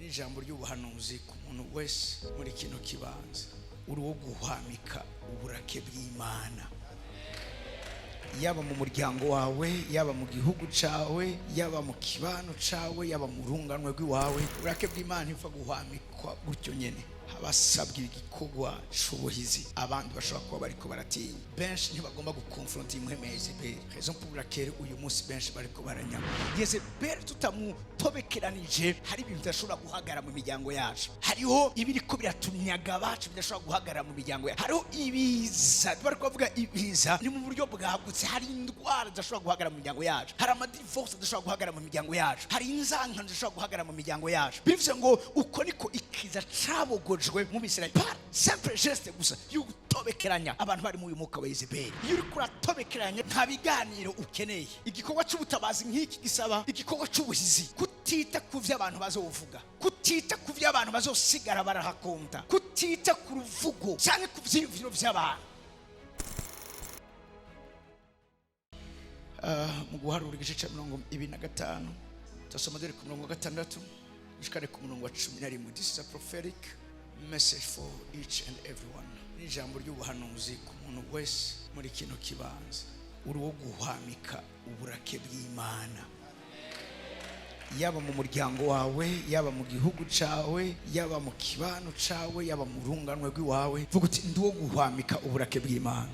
Ijambo ry'ubuhanuzi ku muntu wese muri kino kibanza: uri uwo guhwamika uburake bw'Imana, yaba mu muryango wawe, yaba mu gihugu cawe, yaba mu kibano cawe, yaba mu runganwe rw'iwawe. Uburake bw'Imana ntipfa guhwamikwa gutyo nyene, habasabwa igikorwa c'ubuhizi. Abandi bashobora kuba bariko baratinya. Benshi ntibagomba gukonfronta impwemu ya Yezebeli, raison pour laquelle uyu munsi benshi bariko baranyama Yezebeli. Tutamutobekeranije, hari ibintu bidashobora guhagarara mu miryango yacu. Hariho ibiriko biratunyaga abacu bidashobora guhagarara mu miryango yacu. Hariho ibiza, bariko bavuga ibiza ni mu buryo bwagutse. Hari indwara zidashobora guhagarara mu miryango yacu, hari amadivorce adashobora guhagarara mu miryango yacu, hari inzankano zidashobora guhagarara mu miryango yacu. Bivuze ngo uko niko ikiza cabogojwe mu Bisirayeli, par simple geste gusa y'ugutobekeranya abantu bari mu uyu mwuka wa Yezebeli. Iyo uriko uratobekeranya, nta biganiro ukeneye. Igikorwa c'ubutabazi nk'iki gisaba igikorwa c'ubuhizi: kutita ku vyo abantu bazovuga, kutita ku vyo abantu bazosigara barahakonta, kutita ku ruvugo canke ku vyiyumviro vy'abantu. Mu Guharura, igice ca 25, turasoma dore ku murongo wa 6 gushikane ku murongo wa 11. This is a prophetic message for each and everyone. Ni ijambo ry'ubuhanuzi ku muntu wese muri kino kibanza: uri uwo guhwamika uburake bw'Imana, yaba mu muryango wawe, yaba mu gihugu cawe, yaba mu kibano cawe, yaba mu runganwe rw'iwawe. Vuga uti: "Ndi uwo guhwamika uburake bw'Imana."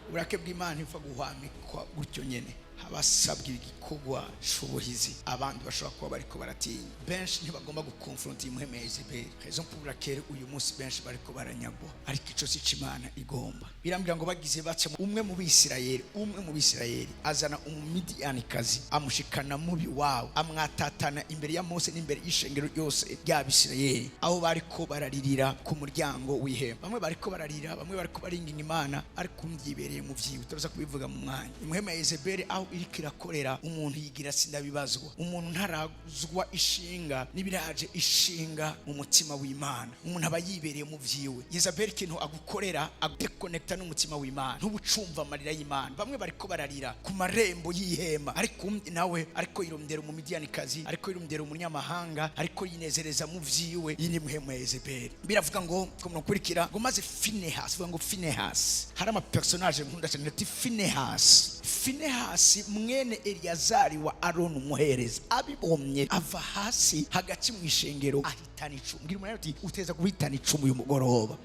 Uburake bw'Imana ntipfa guhwamikwa gutyo nyene, habasabwa igikorwa c'ubuhizi. Abandi bashobora kuba bariko baratinya. Benshi ntibagomba gukonfronta impwemu ya Yezebeli, raison pour laquelle uyu munsi benshi bariko baranyagwa. Ariko ico si co Imana igomba. Birambwira ngo bagize baca, umwe mu Bisirayeli azana Umumidiyanikazi, amushikana mubi wawe, amwatatana imbere ya Mose n'imbere y'ishengero ryose ry'Abisirayeli, aho bariko bararirira ku muryango w'ihema. Bamwe bariko bararira, bamwe bariko baringinga Imana, ariko undi yibereye mu vyiwe. Turaza kubivuga mu mwanya. Impwemu ya Yezebeli aho iriko irakorera, umuntu yigira sindabibazwa. Umuntu ntarazwa ishinga n'ibiraje ishinga mu mutima w'Imana, umuntu aba yibereye mu vyiwe. Yezebeli ikintu agukorera, agudekonekta n'umutima w'Imana, ntubucumva amarira y'Imana. Bamwe bariko bararira ku marembo y'ihema, ariko undi nawe ariko yirondera Umumidiyanikazi, ariko yirondera umunyamahanga, ariko yinezereza mu vyiwe. Iyi ni mpwemu ya Yezebeli. Biravuga ngo ku mukurikira ngo maze Finehasi, vuga ngo Finehasi. Hari ama personnage nkunda cyane, ati Finehasi, Finehasi mwene Eliyazari wa Aroni umuhereza, abibomye ava hasi hagati mu ishengero, ahitana icumu. Mbwira umuntu ati: "Uteza guhitana icumu uyu mugoroba."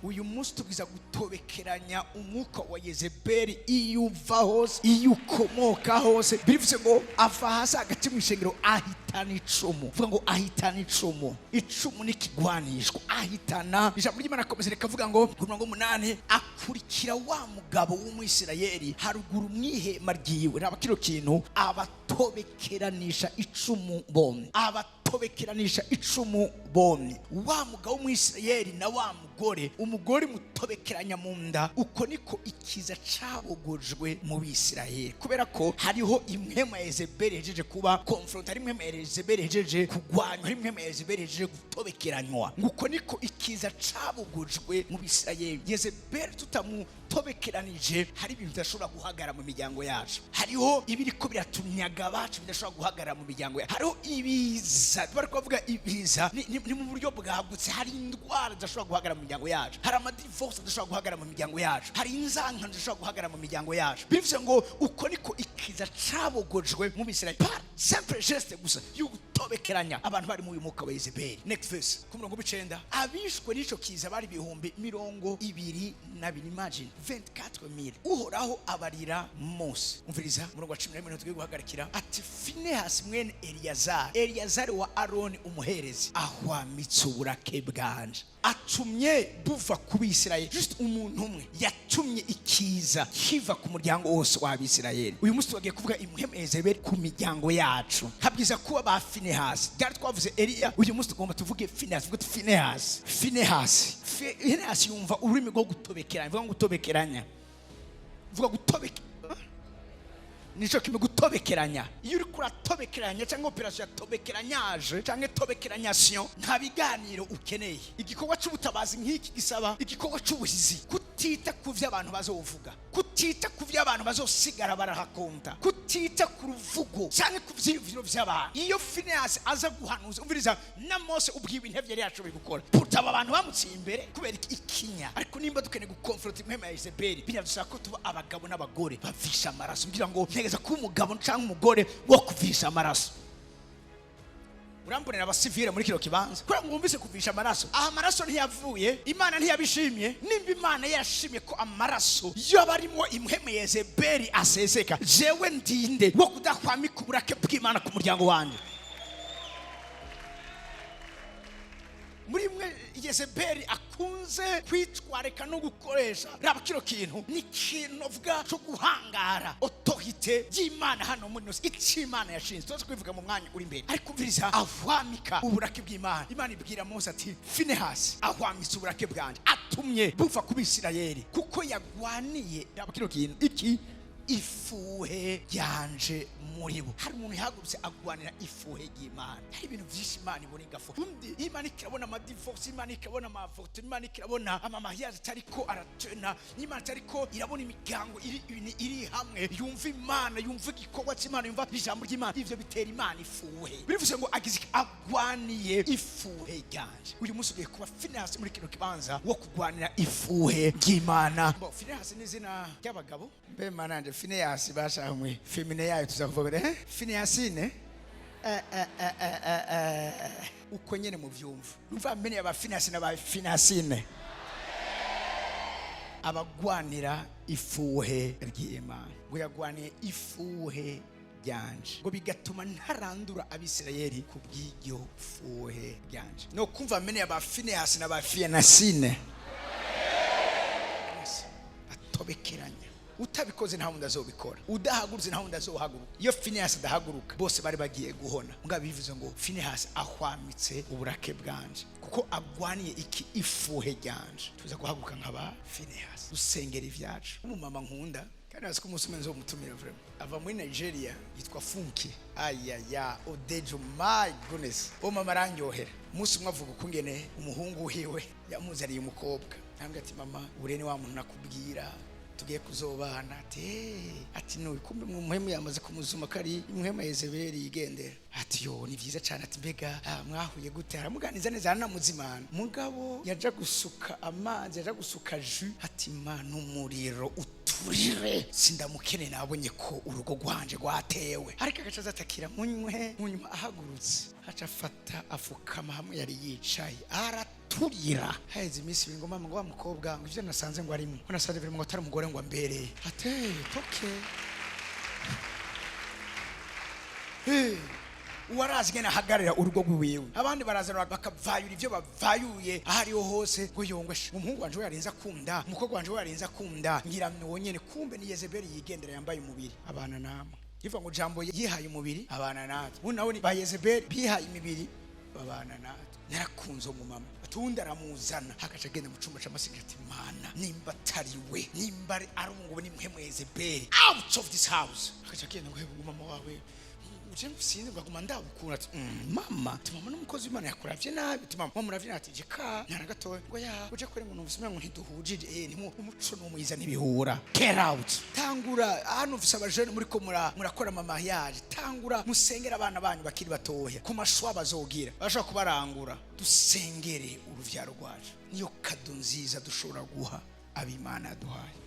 Uyu munsi tubwiza gutobekeranya umwuka wa Yezebeli iyo uva hose, iyo ukomoka hose. Bivuze ngo ava hasi hagati mu ishengero, ahitana icumu. Vuga ngo ahitana icumu. Icumu ni ikigwanishwa. Ahitana ijambo ry'Imana, akomeza rikavuga ngo ku murongo 8, akurikira wa mugabo w'Umwisirayeli haruguru mu ihema ryiwe. Raba kino kintu: abatobekeranisha icumu bombi, abatobekeranisha icumu bombi, wa mugabo w'Umwisirayeli na wa mugore. Umugore mutobekeranya mu nda. Uko niko ikiza cabogojwe mu Bisirayeli, kubera ko hariho impwemu ya Yezebeli hejeje kuba confront, hari impwemu ya Yezebeli hejeje kugwanywa, hari impwemu ya Yezebeli hejeje gutobekeranywa. Nguko niko ikiza cabogojwe mu Bisirayeli. Yezebeli tutamutobekeranije, hari ibintu bidashobora guhagarara mu miryango yacu. Hariho ibiriko biratunyaga abacu bidashobora guhagarara mu miryango yacu. Hariho ibiza, bariko bavuga ibiza ni mu buryo bwagutse. Hari indwara zidashobora guhagarara mu miryango yacu, hari amadivorce adashobora guhagarara mu miryango yacu, hari inzankano zidashobora guhagarara mu miryango yacu. Bivuze ngo uko niko ikiza cabogojwe mu Bisirayeli, par simple geste gusa y'ugutobekeranya abantu bari mu uyu mwuka wa Yezebeli. Next verse, ku murongo w'9, abishwe n'ico kiza bari 22,000. Imagine, 24,000. Uhoraho abarira Mose. Umviriza umurongo wa 11 tugiye guhagarikira, ati: "Finehasi mwene Eliyazari, Eliyazari wa Aroni umuherezi, ahwamitse uburake bwanje, atumye buva ku Bisirayeli." Just umuntu umwe yatumye ikiza kiva ku muryango wose w'Abisirayeli. Uyu munsi tubagiye kuvuga impwemu ya Yezebeli ku miryango yacu. Habwiza kuba ba Finehasi. Byari twavuze Eliya, uyu munsi tugomba tuvuge Finehasi. Tuvuge Finehasi, Finehasi, Finehasi. Yumva ururimi rwo gutobekeranya. Vuga ngo gutobekeranya. Vuga gutobeke, nico kimwe gutobekeranya. Iyo uriko uratobekeranya, cyangwa opération ya tobekeranyaje cyangwa tobekeranyation, nta biganiro ukeneye. Igikorwa c'ubutabazi nk'iki gisaba igikorwa c'ubuhizi: kutita ku vyo abantu bazovuga, kutita Kutita ku byo abantu bazosigara barahakonta, kutita ku ruvugo cyangwa ku vyiyumviro vy'abantu. Iyo Finehasi aza guhanuza, umviriza, na Mose ubwiwe intevye yari yashoboye gukora puta aba bantu bamutsiye imbere kubera ikinya. Ariko nimba dukeneye gukonfronta impwemu ya Yezebeli, biradusaba ko tuba abagabo n'abagore bavisha amaraso. Mbwira ngo ntegeza kuba umugabo cyangwa umugore wo kuvisha amaraso. Urambonera abasivile muri kino kibanza kubera ngo wumvise kuvisha amaraso. Aha amaraso ntiyavuye, Imana ntiyabishimye. Nimba Imana yarashimye ko amaraso y'abarimo impwemu ya Yezebeli aseseka, jewe ndinde wo kudakwamika uburake bw'Imana ku muryango wanjye? Muri mwe Yezebeli akunze kwitwarika no gukoresha, raba kino kintu ni ikintu uvuga cyo guhangara autorité y'Imana hano muri nose, icyo Imana yashinze. Tuza kubivuga mu mwanya uri imbere, ariko umviriza, ahwamika uburake bw'Imana. Imana ibwira Mose ati: "Finehasi ahwamitse uburake bwanjye, atumye buva ku Bisirayeli kuko yagwaniye," raba kino kintu, iki, "ifuhe ryanje muri bo." Hari umuntu yahagurutse agwanira ifuhe ry'Imana. Hari ibintu byinshi Imana ibona igafu undi. Imana ikirabona amadivorce, Imana ikabona amaavortement, Imana ikirabona amamariage atariko aratena, Imana itariko irabona imiryango iri hamwe, yumva Imana, yumva igikorwa cy'Imana, yumva ijambo ry'Imana. Ivyo bitera Imana ifuhe. Bivuze ngo agize iki? Agwaniye ifuhe ryanje. Uyu munsi ugiye kuba Finehasi muri kino kibanza wo kugwanira ifuhe ry'Imana. Bo, Finehasi ni izina ry'abagabo. Mbe mananje, Finehasi bashamwe féminin yayo tuza kuvuga Finehasine. Uko nyene muvyumva, numva mbene aba Finehasi n'aba Finehasine, abagwanira ifuhe ry'Imana. Ngo yagwaniye ifuhe ryanje, ngo bigatuma ntarandura Abisirayeli ku bw'iryo fuhe ryanje. No kumva mbene aba Finehasi n'aba Finehasine atobekeranya. Utabikoze nta wundi azobikora, udahagurutse nta wundi azohaguruka. Iyo Finehasi adahaguruka, bose bari bagiye guhona. Mugabo bivuze ngo Finehasi ahwamitse uburake bwanje kuko agwaniye iki? Ifuhe ryanje. Tuza guhaguruka nk'aba Finehasi, dusengera ivyacu. Umumama nkunda kandi azi ko umunsi umwe nzomutumira vraiment, ava muri Nigeria, yitwa Funke ayaya Odejo. My goodness, uwo mama arandyohera. Umunsi umwe avuga ukungene umuhungu wiwe yamuzaniye umukobwa, arambwira ati: "Mama, ure ni wa muntu nakubwira tugiye kuzobana." Ati: "Eh," ati: "Nuyu kumbe mu muhemu yamaze kumuzuma ko ari imuhemu ya Yezebeli yigendera." Ati: "Yo, ni byiza cyane." Ati: "Mbega mwahuye gute?" Aramuganiza neza, aranamuzimana. Mugabo yaja gusuka amazi, yaja gusuka jus, ati: "Mana, umuriro uturire, sindamukene, nabonye ko urugo rwanje rwatewe." Ariko agaca azatakira munywe. Munyuma ahagurutse, aca afata afukama hamwe yari yicaye, araturira. Haheze iminsi 2, ngo: "Mama," ngo, "wa mukobwa," ngo, "ivyo nasanze ngo arimo, ngo nasanze birimo, ngo atari umugore ngo ambereye." Ate toke. Hey, uwarazi ngene ahagararira urugo rwiwe. Abandi barazana bakavayura ivyo bavayuye aho ariho hose, ngo yongwe umuhungu wanje we yarinze akunda, umukobwa wanje we yarinze akunda, ngira nuwo nyene. Kumbe ni Yezebeli yigendera yambaye umubiri abana namwe. Ivuga ngo jambo yihaye umubiri abana natwe. Ubu nawe ni ba Yezebeli bihaye imibiri babana natwe. Narakunze umumama atundi, aramuzana, hakaca agenda mu cumba c'amasengesho, ati: "Mana, nimba atari we, nimba ari arunguwe n'impwemu ya Yezebeli, out of this house." Hakaca agenda ngo: "Hebu mama wawe uje sinzi," ngo aguma ndabukura. Ati: "Mama," ati, "mama n'umukozi w'Imana yakuravye nabi." Ati: "Mama muravye nabi?" Ati: "Jeka ntara gatoya." Ngo: "Ya uje kure," ngo "numvise umengo ntiduhujije." Ntimu umuco n'umwiza ntibihura. Get out. Tangura hano ufise abajene muri ko murakora ama mariage, tangura musengera abana banyu bakiri batoya ku mashwa bazogira bashobora kubarangura. Dusengere uruvyaro rwacu, niyo cadeau nziza dushobora guha abimana yaduhaye.